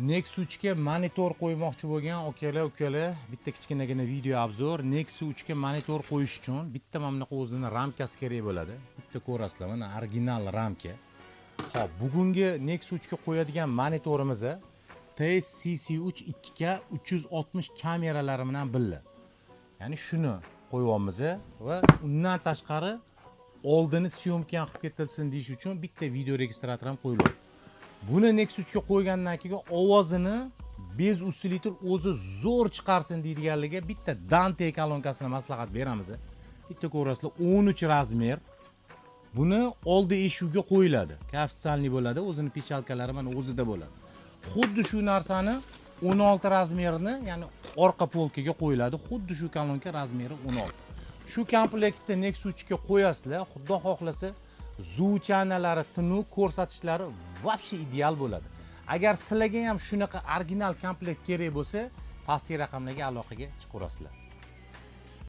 Nexus 3 ga monitor qo'ymoqchi bo'lgan akalar, ukalar, bitta kichkinagina video обзор. Nexus 3 ga monitor qo'yish uchun bitta mana bunaqa o'zini ramkasi kerak bo'ladi. Bitta ko'rasizlar, mana original ramka. Xo'p, bugungi Nexus 3 ga qo'yadigan monitorimiz TSCC3 2K 360 kameralari bilan birga. Ya'ni shuni qo'yyapmiz va undan tashqari oldini съёмка ham qilib ketilsin deyish uchun bitta video registrator ham qo'yiladi. Buni Nexus 3 ga qo'ygandan keyin ovozini без усилитель o'zi zo'r chiqarsin deydiganlarga bitta Dante kolonkasini maslahat beramiz. Bitta ko'rasizlar, 13 размер. Buni oldi eshikka qo'yiladi. Официальный bo'ladi, o'zini печатка lari mana o'zida bo'ladi. Xuddi shu narsani 16 размер ini, ya'ni orqa polkaga qo'yiladi. Xuddi shu kolonka размер i 16. Shu komplektni Nexus 3 ga qo'yasizlar, xudo xohlasa, звучания lari, tunu ko'rsatishlari вообще ideal bo'ladi. Agar sizlarga ham shunaqa original komplekt kerak bo'lsa, pastki raqamlarga aloqaga chiqaverasizlar.